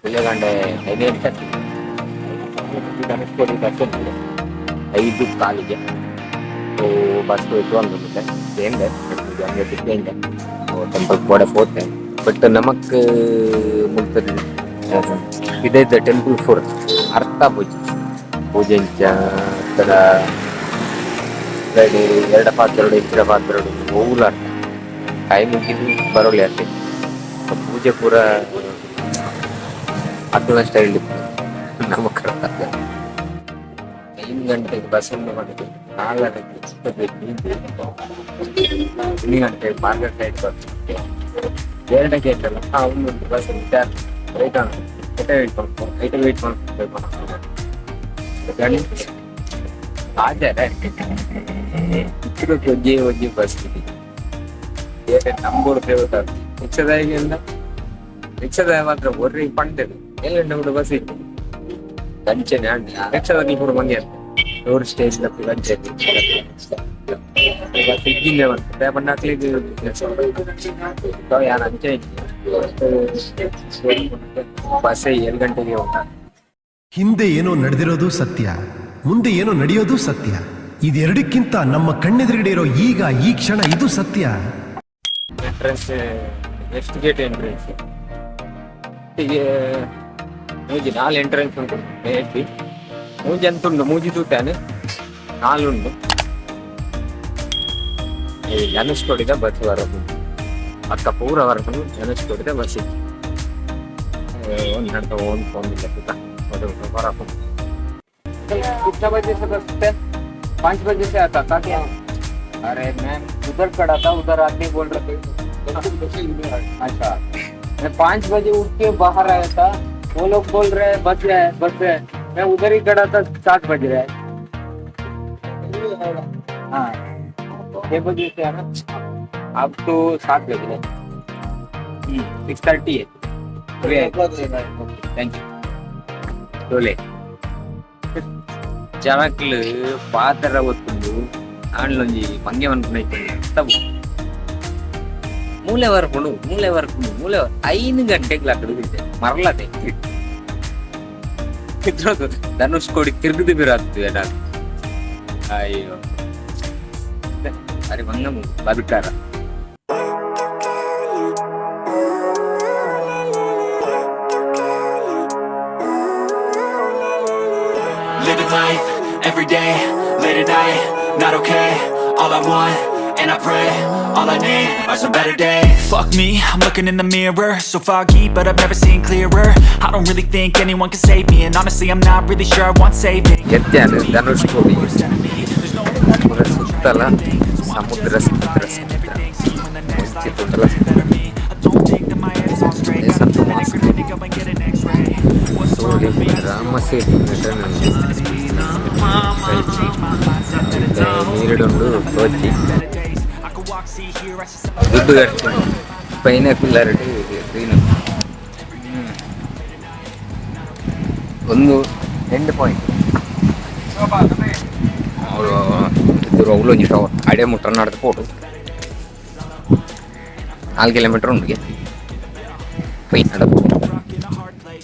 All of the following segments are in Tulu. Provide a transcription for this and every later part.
ಪುಲ್ಯಕಾಂಡೆ ಐದು ಧನುಷ್ಕೋಡಿ ಬಸ್ ಉಂಟು 5:15ಗೆ. ಸೊ ಬಸ್ ಇಟ್ಟು ಸೇಂದೆ ಹಂಗೆ ಟೆಂಪಲ್ ಕೂಡ ಪೋತೆ. ಬಟ್ ನಮಕ್ ಮುಲ್ತ ಇದೇ ಟೆಂಪಲ್ ಫೋರ್ ಅರ್ಥ ಪೂಜೆ ಪೂಜೆ ಇಂಚ ರೆಡಿ ಎರಡ ಪಾತ್ರೋಡು ಇಬ್ಬರ ಪಾತ್ರೋಡು ಓಲ ಅರ್ಥ ಕೈ ಮುಗಿದು ಬರೋಲಿ ಅಷ್ಟೇ. ಪೂಜೆ ಪೂರ ಅಗ್ಲ ಸ್ಟೈಲ್ ನಮಕ್ ಅರ್ಥ. 5 ಗಂಟೆಗೆ ಬಸ್ ಉಂಟು ಮಾಡಿದ್ದು 4ಕ್ಕೆ. 3 ಗಂಟೆಗೆ ಮಾರ್ಕೆಟ್ ಸೈಡ್ ಬಸ್ ಎರಡಕ್ಕೆ ಅಲ್ಲ. ಹಾ, ಒಂದು ಬಸ್ ವೇಟ್ ವೇಟ್ ಮಾಡ್ಕೊ ಐಟ ವೇಟ್ ಮಾಡ್ಬೇಕು. ಗಂಟೆ ಆಚಾರ ಒಂಜಿ ಒಂಜಿ ಬಸ್ ನಂಬೋಡು ದೇವತ ರಿಕ್ಷಾದಾಯಿಗೆಲ್ಲ ರಿಕ್ಷಾದಾಯ ಮಾತ್ರ ಒರ್ರಿ ಪಂಡೆದು 7 ಗಂಟೆ ಕೂಡ ಬಸ್ ಇತ್ತು. ಗಂಚೆನೆ ರಿಕ್ಷಾದಲ್ಲಿ ಕೂಡ ಮಂದಿ ರೋಡ್ ಸ್ಟೇಜ್ ಗಂಚೆ ಬಸ್ ಇದ್ದಿಲ್ಲ ಬಂತು ಪಂಡ ಹಾಕ್ಲಿಕ್ಕೆ ಯಾನ್ ಅಂಚೆ ಬಸ್ 7 ಗಂಟೆಗೆ ಉಂಟು. ಹಿಂದೆ ಏನೋ ನಡೆದಿರೋದು ಸತ್ಯ, ಮುಂದೆ ಏನೋ ನಡೆಯೋದು ಸತ್ಯ. ಇದೆರಡಕ್ಕಿಂತ ನಮ್ಮ ಕಣ್ಣೆದುರುಗಡೆ ಇರೋ ಈಗ ಈ ಕ್ಷಣ ಇದು ಸತ್ಯ. ಎಂಟ್ರೆನ್ಸ್ ನೆಕ್ಸ್ಟ್ ಗೇಟ್ ಎಂಟ್ರೆನ್ಸ್ ಹೀಗೆ ಮೂಜಿ ನಾಲ್ ಎಂಟ್ರೆನ್ಸ್ ಉಂಟು. ಮೇಬಿ ಮೂಜಿ ಅಂತ ಉಂಟು, ಮೂಜಿ ತೂತಾನೆ ನಾಲುಂಟು. ಈ ಧನುಷ್ಕೋಡಿದ ಬಸ್ ಬರೋದು ಅಕ್ಕ ಪೂರ ಬರೋದು. ಧನುಷ್ಕೋಡಿದ ಬಸ್ ಇತ್ತು. ಒಂದು ನಡ್ಕ ಒಂದು ಫೋನ್ ಇಲ್ಲ ಬರಕು. कितना बजे से बस है? 5 बजे से आता था क्या? अरे, मैं उधर खड़ा था, उधर आदमी बोल रहे थे। अच्छा, मैं 5 बजे उठ के बाहर आया था। वो लोग बोल रहे हैं बस है, बस है। मैं उधर ही खड़ा था। 7 बज रहे हैं। हाँ, 6 बजे से है ना? अब तो 7 बज रहे। 6:30 है। Thank you. ತೋಲೆ ಜನಕ್ಲು ಪಾತರ ಗೊತ್ತುಂಡು. ಆಂಡ್ಲೊಂಜಿ ಮಂಗೆ ಮನ್ಪುನ ತಬು ಮೂಲೆ ಬರ್ಪುಂಡು, ಮೂಲೆ ಬರ್ಪುಂಡು, ಮೂಲೆ. 5 ಗಂಟೆಗೆ ಅಕಡೆ ಬಿದ್ದೆ ಮರಲದೆ ಇದ್ರದ್ದು ಧನುಷ್ ಕೋಡಿ ತಿರುಗುದು ಬಿರಾಗ್ತದೆ ನಾನು. ಅಯ್ಯೋ, ಅರೆ ಮಂಗ ಬದುಕಾರ. Living life every day, late at night, not okay. All I want, and I pray, all I need are some better days. Fuck me, I'm looking in the mirror, so foggy, but I've never seen clearer. I don't really think anyone can save me, and honestly, I'm not really sure I want saving. ಎತ್ತ್ಯಾನು Dhanushkodi. Worst enemy. There's no ಪೂರ ಸುತ್ತಲ ಸಮುದ್ರ, ಸಮುದ್ರ, ಸಮುದ್ರ. ಒಂಚಿ ತೂಂಡಲ better me. I don't think that my head is on straight. There's Got a some feeling mosque. I'm gonna go and get an X-ray. What's wrong with me? Rama Setu ನೀರಿಡುಂಡು ತೋಚಿ. Better days. I could walk, see, hear, I should ದುಡ್ಡು ಕಟ್ಟಿ ಪೈನಾಪಿಲ್ ಗ್ರೀನ್ ಒಂದು ಎಂಡ್ ಪಾಯಿಂಟ್. ಅವರು ಅವಳು ಟವರ್ ಅಡೆ ಮುಟ್ಟ ನಡೆದು ಪೋಟು 4 ಕಿಲೋಮೀಟರ್ ಉಂಡಿಗೆ ಪೈ ನಡಪು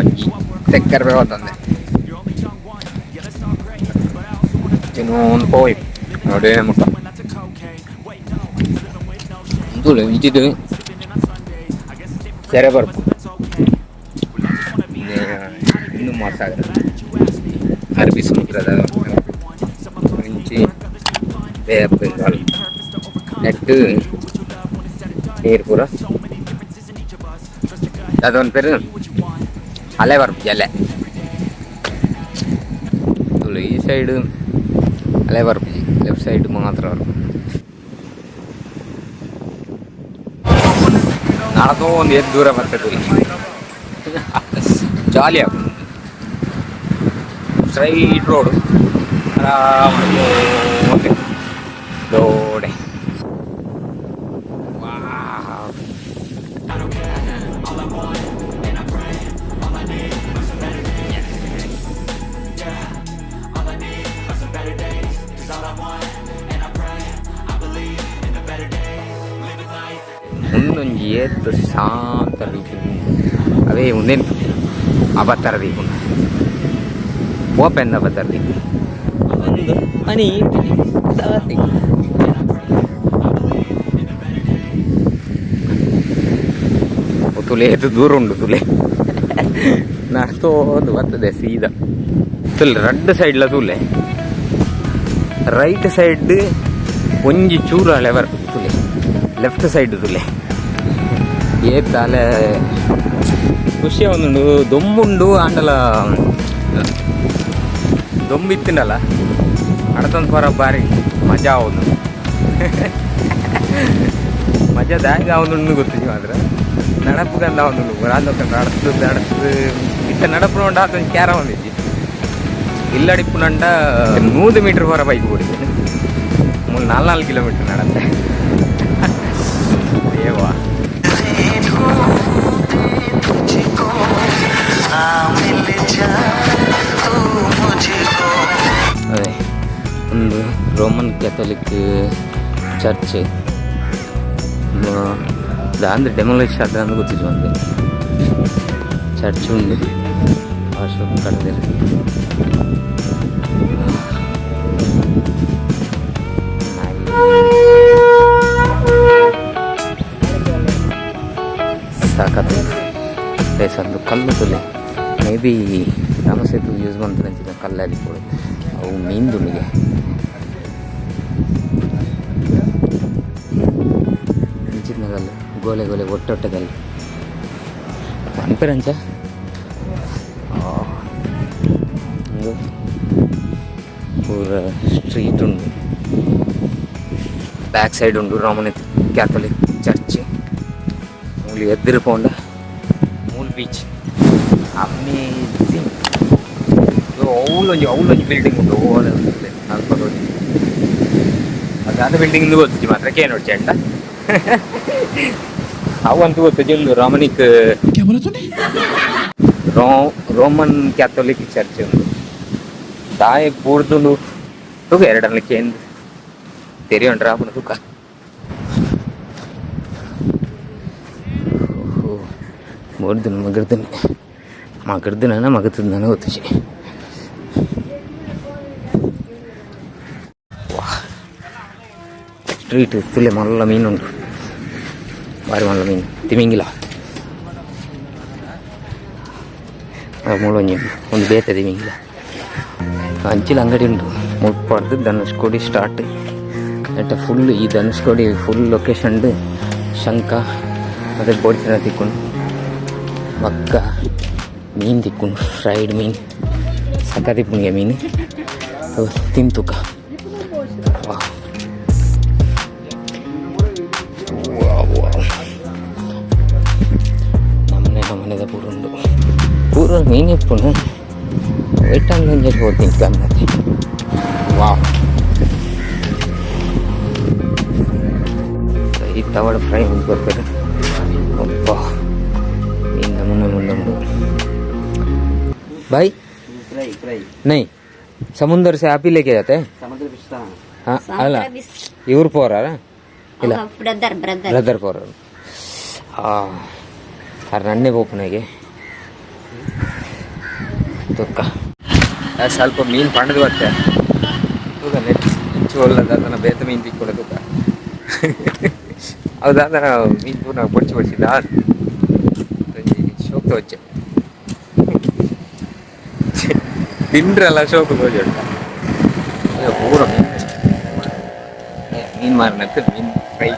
ಒಂಜಿ ತೆಕ್ಕರ್ ತಂದೆ ಇನ್ನು ಒಂದು ಪೋಯ್ ನೋಡಿ ಮುಟ್ಟ ಇಂದು ಇಂಚಿದು ಕೆರೆ ಬರ್ಪು ಇನ್ನು ಮಹಾಸಾಗರ, ಅರಬ್ಬಿ ಸಮುದ್ರದ ಇಂಚಿ ಬೇ ಆಫ್ ಬೆಂಗಾಲ್ ನೆಟ್ ನೀರು ಪೂರ. ಅದೊಂದು ಪೇರು ಅಲೆ ಬರ್ಪು ಅಲೆ. ತುಳು ಈ ಸೈಡ್ ಅಲೆ ಬರ್ಪುಜಿ, ಲೆಫ್ಟ್ ಸೈಡ್ ಮಾತ್ರ ಬರ್ಪು. നടന്നു ಒಂದು ಎದ್ದು ದೂರ ಬರ್ತದೆ. ಜಾಲಿ ಆಗ್ತದೆ. ಸ್ಟ್ರೈಟ್ ರೋಡು ಆರಾಮಾಗಿ ಓಕೆ ರೋಡೆ. ವಾವ್. ಮುಂದೊಂಜಿ ಏತ್ ಶಾಂತ ರೀತಿ ಅವೇ. ಮುಂದೇನು ಅಬತ್ತರ ದೀಪುಂಡು ಓಪೆಂದ ಅಬತ್ತರ ದೀಪು ಮನಿ. ತುಲೆ ಏತು ದೂರ ಉಂಡು ತುಲೆ ನಡ್ತೋದು ಬರ್ತದೆ ಸೀದಾ. ತುಲೆ ರಡ್ಡ್ ಸೈಡ್ಲ ತುಲೆ ರೈಟ್ ಸೈಡ್ ಒಂಜಿ ಚೂರು ಅಳೆ ಬರ್ಪುಜಿ ತುಲೆ ಲೆಫ್ಟ್ ಸೈಡ್ ತುಲೆ ಏತ್ ಅಲೆ ಖುಷಿ ಒಂದುಂಡು ದೊಂಬುಂಡು ಆಂಡಲ ದೊಂಬು ಇತ್ತಿನಲ್ಲ ಅಡತೊಂದು ಪರ ಬಾರಿ ಮಜಾ ಆವೊಂದು ಮಜಾ ದಾಗ್ ಆವೊಂದುಂಡು ಗೊತ್ತಿಜಿ ಮಾತ್ರ ನಡಪುಗಂದ ಆವೊಂದುಂಡು ರಾಂದೊಕ್ಕ ನಡತು ನಡತು ಇತ್ತ ನಡಪುನ ಉಂಡು ಆತೊಂಜಿ ಕ್ಯಾರ ಒಂದಿಜ್ಜಿ ಇಲ್ಲಡಿಪ್ಪುನಂಡ 100 ಮೀಟರ್ ಹೊರ ಬೈಕ್ ಓಡಿದೆ ಮೂರು ನಾಲ್ಕು ನಾಲ್ಕು ಕಿಲೋಮೀಟರ್ ನಡತ್ತೆ ದೇವಾ. ಅದೇ ಒಂದು ರೋಮನ್ ಕ್ಯಾಥೋಲಿಕ್ ಚರ್ಚ್ ದಾಂದು ಡೆಮೊಲಿಷ್ ಆದ ಗೊತ್ತಿಜ್ಜಿ ಒಂದು ಚರ್ಚ್ ಉಂಡು ಅಶೋಕ್ ಕಡದಿರು. ಸಾಕತ್ತು ಪ್ಲೇಸ್ ಕಲ್ಲು ತುಲೆ ಮೇ ಬಿ ರಾಮಸೇತು ಯೂಸ್ ಮಂತನಂಚಿನ ಕಲ್ಲು ಕೂಡ ಅವು ಮೀನ್ದುನಿಗೆ ಇಂಚಿನ ಕಲ್ಲು ಗೋಲೆ ಗೋಲೆ ಒಟ್ಟೊಟ್ಟೆಗಲ್ಲು ಪನ್ಪೆರಂಚ ಉಂದು ಪೂರ ಸ್ಟ್ರೀಟ್ ಉಂಡು ಬ್ಯಾಕ್ ಸೈಡ್ ಉಂಡು ರೋಮನ್ ಕ್ಯಾಥೋಲಿಕ್ ಚರ್ಚ್ ಮೂಲು ಎದ್ದಿರು ಪೋಂಡ ಮೂಲು ಬೀಚ್ ಅಮೇಝಿಂಗ್. ಅವ್ಲೊಂಜಿ ಅವ್ಲೊಂಜಿ ಬಿಲ್ಡಿಂಗ್ ಉಂಟು ಓಲೆ ಅಲ್ಪ ತೋಜಿ ಅದಾದ ಬಿಲ್ಡಿಂಗ್ ಗೊತ್ತಿಜ್ಜಿ ಮಾತ್ರ ಕೇನೊಡ್ಚಿ ಅಂಡ ಅವು ಅಂತೂ ಗೊತ್ತಿಜ್ಜಿ ಉಂದು ರಾಮನಿಕ್ ರೋಮನ್ ಕ್ಯಾಥೋಲಿಕ್ ಚರ್ಚ್ ಉಂದು ದಾಯೆ ಬೂರ್ದುಂಡು ತೂಕ ಎರಡಲ್ಲಿ ಕೇಂದ್ರ ತೆರಿಯೊಂಡ್ರ ಆಪುನ ತೂಕ ಬೋರ್ದುನು ಮಗರ್ದನೆ ಮಗರ್ದನ ಮಗತದಾನ ಗೊತ್ತಿಜ್ಜಿ. ಸ್ಟ್ರೀಟ್ ತುಲೆ ಮಲ್ಲ ಮೀನು ಉಂಟು ಬಾರಿ ಮಲ್ಲ ಮೀನು ತಿಮಿಂಗಿಲ ಮೂಲೊಂಜಿ ಒಂದು ಬೇತೆ ತಿಮಿಂಗಿಲ ಅಂಚಿಲ ಅಂಗಡಿ ಉಂಟು. ಮುಟ್ಪಾಡ್ದು ಧನುಷ್ಕೋಡಿ ಸ್ಟಾರ್ಟ್ ನೆಟ್ಟ ಫುಲ್ ಈ ಧನುಷ್ಕೋಡಿ ಫುಲ್ ಲೊಕೇಶನ್ ಶಂಕ ಮತ್ತು ಬೋಡಿಸಿನ ತಿಕ್ಕೊಂಡು ಬೊಕ್ಕ ಮೀನು ತಿಕ್ಕುಂಡು ಫ್ರೈಡ್ ಮೀನು ಸಕ್ಕತ್ ಮೀನು ತಿಂತುಕ. ವಾ ವಾವ್ ನಮ್ಮನೆ ನಮ್ಮನೆದ ಪೂರ ಉಂಡು ಪೂರ ಮೀನು ಇಪ್ಪುನು ವೇಟಂಗ್ ಒಂಜಿ ಪೋತೀನಿ ಗಮ್ಮತ್ತೆ. ವಾವ್ ಈ ತವಡ ಫ್ರೈ ಒಂದು ಬರ್ಬೇಕು ಅಬ್ಬಾ ಮೀನು ನಮೂನೆ ಮುಂದುಂಡು. भाई फ्राई फ्राई. नहीं, समुंदर से आप ही लेके जाते हैं? समुद्र पिस्ता. हाँ ಅಲ್ಲ ಇವ್ರು ಪೋರಾರ ಇಲ್ಲ? Brother brother. ಬ್ರದರ್ ಪೋರಾರು ನನ್ನೇ ಪೋಪುನಾಗೆ ತುಕ್ಕ ಸ್ವಲ್ಪ ಮೀನು ಪಂಡದು ಬತ್ತೆ ತೂಕ ನೆಟ್ ಇಂಚು ಒಲ್ಲ ದಾದನ ಬೇತ ಮೀನು ತಿಕ್ಕೊಡ ತುಕ್ಕ ಅವು ದಾದನ ಮೀನು ಪೂರ ಪೊಡ್ಚಿ ಪೊಡ್ಚಿ ದಾದ ಒಂಜಿ ಶೋಕ್ ತೋಚೆ ತಿಂಡ್ರಲ್ಲ ಶೋಕು ತೋಜಿ ಉಂಟ ಪೂರ ಮೀನು ಮೀನು ಮಾರಿನಕ್ಕೆ ಮೀನು ಫ್ರೈ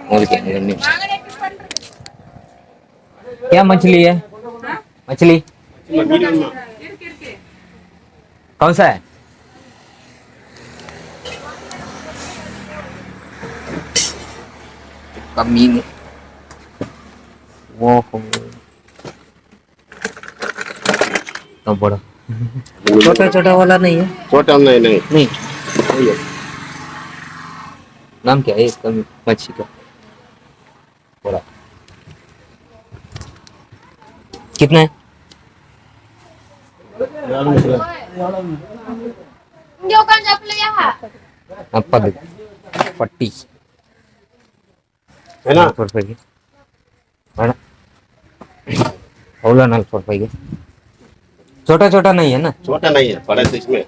ಮೂಲಿಕೆ ಎರಡು ನಿಮಿಷ. क्या मछली है? मछली कौन सा है? ಮೀನು ಓಹೋ तो बड़ा छोटा छोटा वाला नहीं है? छोटा नहीं नहीं. नहीं, वही है। नाम क्या है इसका मच्छी का? बड़ा कितना है? ನಾಲ್ಪದು 40. है ना? ರೂಪಾಯಿಗೆ ಬೇಡ. औला 40 रुपये। छोटा छोटा नहीं है ना? छोटा नहीं है, बड़ा साइज में।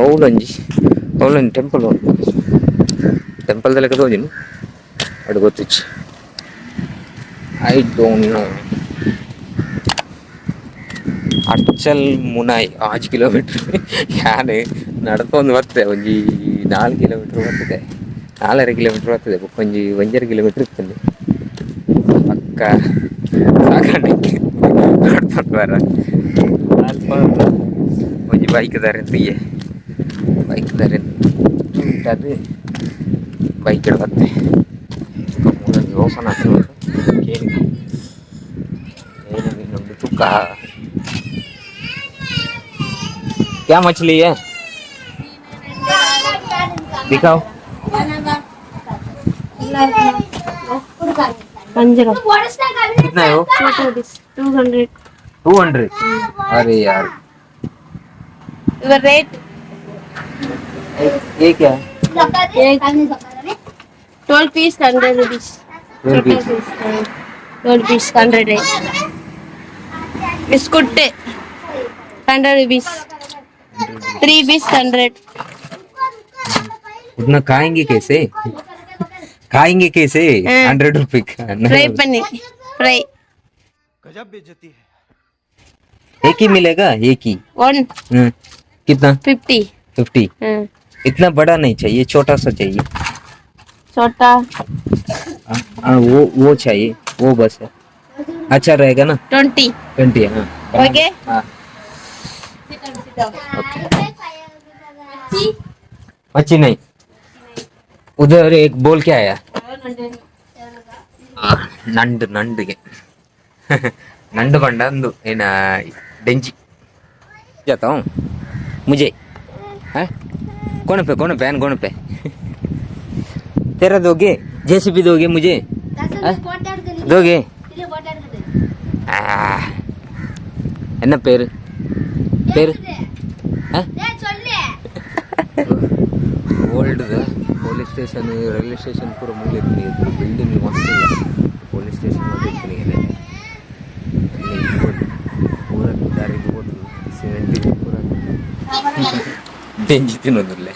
ಅವಲಂಜಿ ಅವಲಂಜಿ ಟೆಂಪಲ್ ಉಂಟು. ಟೆಂಪಲ್ ಲೆಕ್ಕ ತೋಜಿನ ಅಡು ಗೊತ್ತಿಚ್ಚಿ. I don't know. ಅಡ್ಚಲ್ ಮುನಾಯ್ 6 ಕಿಲೋಮೀಟ್ರ್. ಯಾನ್ ನಡತೊಂದು ಬರ್ತದೆ. ಒಂಜಿ 4 ಕಿಲೋಮೀಟ್ರ್ ಬರ್ತದೆ, 4.5 ಕಿಲೋಮೀಟ್ರ್ ಬರ್ತದೆ. ಬೊಕ್ಕ ಒಂಜಿ 1.5 ಕಿಲೋಮೀಟ್ರ್ ಇರ್ತದೆ ಪಕ್ಕ. ಸಾಕಾಣಕ್ಕೆ ನಡ್ತೊಂದು ಬರ. ಅಲ್ಪ ಒಂಜಿ ಬೈಕ್ ದಾರೆ, ಬೈಕ್ ದಾರೆ ಅದು ಬೈಕ್ ಬತ್ತೆ. ಮೂಲೊಂಜಿ ಓಪನ್ ಆತುಂಡು. ಕೇನಿಗ ಏನು ತುಕ್ಕ. क्या मछली है, दिखाओ. पंजरा. कितना है वो? 200. 200? अरे यार. रेट. ये क्या है? 12 piece ₹100. 12 piece. 12 piece 100. Biscuit ₹100, 3 piece 100. उतना खाएंगे कैसे? खाएंगे कैसे? हाँ। 100 रुपए का नहीं. Fry paneer fry. एक ही मिलेगा, एक ही? वन. कितना? 50. 50? इतना बड़ा नहीं चाहिए, छोटा सा चाहिए. छोटा. हाँ, हाँ, वो चाहिए, वो बस है. अच्छा रहेगा ना? 20. 20, हाँ. ओके. हाँ, ओके. मच्छी नहीं, उधर एक बोल के आया. ನಂಡು ನಂಡುಗೆ ನಂಡು ಪಂಡ ಅಂದು ಏನ ಡೆಂಜಿ जाता हूँ मुझे. हाँ, कौन पे, कौन पे, कौन पे तेरा दोगे? जेसीबी दोगे मुझे? हाँ? दोगे? என்ன பேரு? பேரு? Old police station, railway station ಪೂರ ಮೂಲೆ. ಬಿಲ್ಡಿಂಗ್ ಮಸ್ತ್ ಇಲ್ಲ. ಪೊಲೀಸ್ ಸ್ಟೇಷನ್ ಇತ್ತು. ಪೂರ ದಾರಿ ಸಿಮೆಂಟ್ ಪೂರ. ಡೆಂಜಿ ತಿನ್ನೋದಿಲ್ಲ.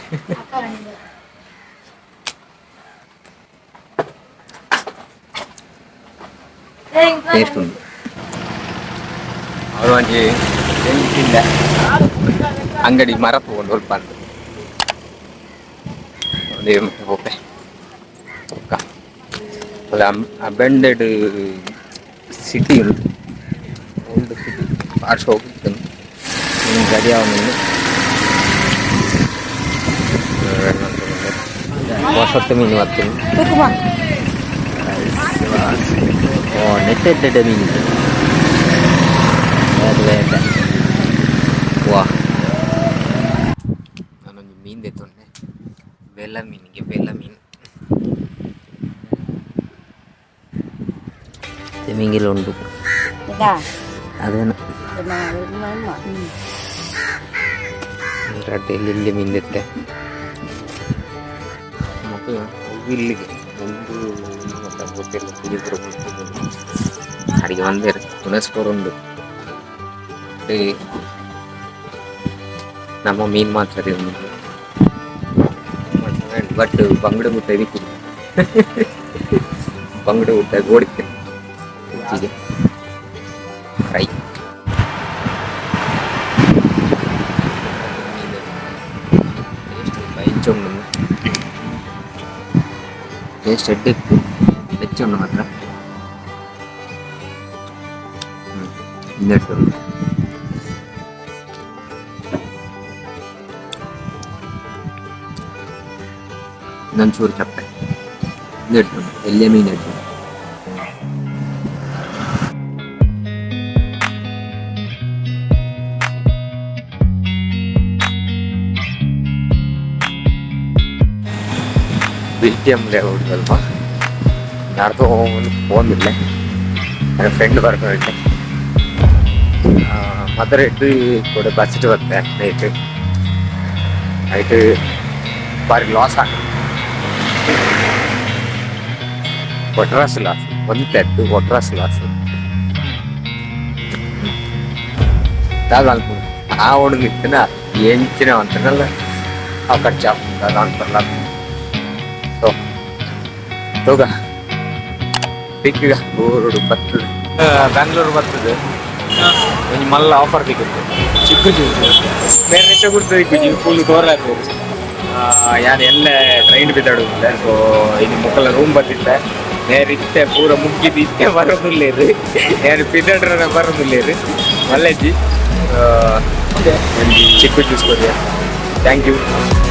ಟೇಸ್ಟ್ ಉಂಟು. ಅವರು ಒಂಜಿ ಡೆಂಜಿ ತಿಂದ ಅಂಗಡಿ ಮರ ತಗೊಂಡು ಸ್ವಲ್ಪ ಅಂತ ಓಕೆ. ಅಬೆಂಡೆಡ್ ಸಿಟಿ ಉಂಟು, ಓಲ್ಡ್ ಸಿಟಿ. ಪಾರ್ಶ ಹೋಗ್ತದೆ ರೆಡಿ ಆವೊಂದುಂಡು. ಹೊಸತ್ತು ಮೀನು ಬರ್ತೀನಿ. ಓ, ನೆಟ್ಟೆಡ್ಡೆ ಮೀನು ಅದು ಬೇಡ. ವಾ, ನಾನೊಂದು ಮೀನು ದೆತ್ತೊಂಡೆ, ಬೆಲ್ಲ ಮೀನಿಗೆ, ಬೆಲ್ಲ ಮೀನು. ತಿಮಿಂಗಿಲ ಉಂಟು. ಅದೇನು ರಡ್ಡ್ ಇಲ್ಲಿ ಮೀನು ದೆತ್ತೆ. ಮತ್ತು ಇಲ್ಲಿಗೆ ಒಂದು ಮತ್ತೆ ಗೊತ್ತಿಲ್ಲ. ಪೂಜೆ ಅಡಿಗೆ ಬಂದೇರು ಪುನಸ್ಪುರ ಉಂಡು. ನಮ್ಮ ಮೀನು ಮಾತ್ರ ಬಟ್ ಬಂಗಡೆ ಊಟ ಇದಕ್ಕೆ, ಬಂಗಡೆ ಊಟ ಗೋಡಿತ್ತೆ ಹೆಚ್ಚಿಗೆ ಫ್ರೈ. ಟೇಸ್ಟ್ ಉಂಡು, ಟೇಸ್ಟ್ ಎಡ್ಡೆ ಇತ್ತು. ಹೆಚ್ಚು ಉಂಡು ಮಾತ್ರ. ಇನ್ನೆಟ್ಟು ಉಂಟು. ನಂಚೂರು ಚಪ್ಪೆ ನೆಟ್ಟು ಎಲ್ಯ ಮೀನು ಇಟ್ಟು. ಬಿ ಟಿ ಎಮ್ ಲೇಔಟ್ ಅಲ್ವಾ? ನಡ್ದು ಪೋಂದಿಲ್ಲ. ನನ್ನ ಫ್ರೆಂಡ್ ಬರ್ಕೊಂಡು ಮದರ್ ಇಟ್ಟು ಕೂಡ ಬಸ್ಸಿಟ್ಟು ಬರ್ತೆ. ನೈಟ್ ನೈಟ್ ಬಾರಿ ಲಾಸ್ ಆಗ. ಒಟ್ರಾಸುಲ ಒಂತೆ ಒಟ್ರಾಸುಲ ದಾದ ಅನ್ಕೊಂಡು ಆ ಹುಡುಗ ಇತ್ತಿನ ಎಂಚಿನ ಅಂತನಲ್ಲ ಆ ಖರ್ಚು ದಾದ ಅನ್ಪಲ್ಲ. ಸೊ ತೂಗ ತಿಕ್ಕಿಗ ಊರುಡು ಬರ್ತದೆ, ಬ್ಯಾಂಗ್ಳೂರು ಬರ್ತದೆ. ಒಂಜಿ ಮಲ್ಲ ಆಫರ್ ತಿಕ್ಕುತ್ತೆ. ಚಿಕ್ಕ ಜ್ಯೂಸ್ ಬೇರೆ ಹೆಚ್ಚ ಕೊಡ್ತದೆ. ಫುಲ್ ತೋರ ಯಾರು ಎಲ್ಲ ಟ್ರೈನ್ ಬಿದ್ದಾಡುದಿಲ್ಲ. ಸೊ ಇನ್ನು ಮುಕ್ಕಲ ರೂಮ್ ಬರ್ತಿದ್ದೆ ನೇರ ಇತ್ತೆ ಪೂರ ಮುಗ್ಗಿದ್ದು ಇತ್ತೆ ಬರೋದಿಲ್ಲ. ಯಾರು ಪಿದಾಡ್ರ ಬರೋದಿಲ್ಲ. ಮಲ್ಲೆಜ್ಜಿ, ಒಂಜಿ ಚಿಕ್ಕ ಜ್ಯೂಸ್ ಕೊರಿಯ. Thank you.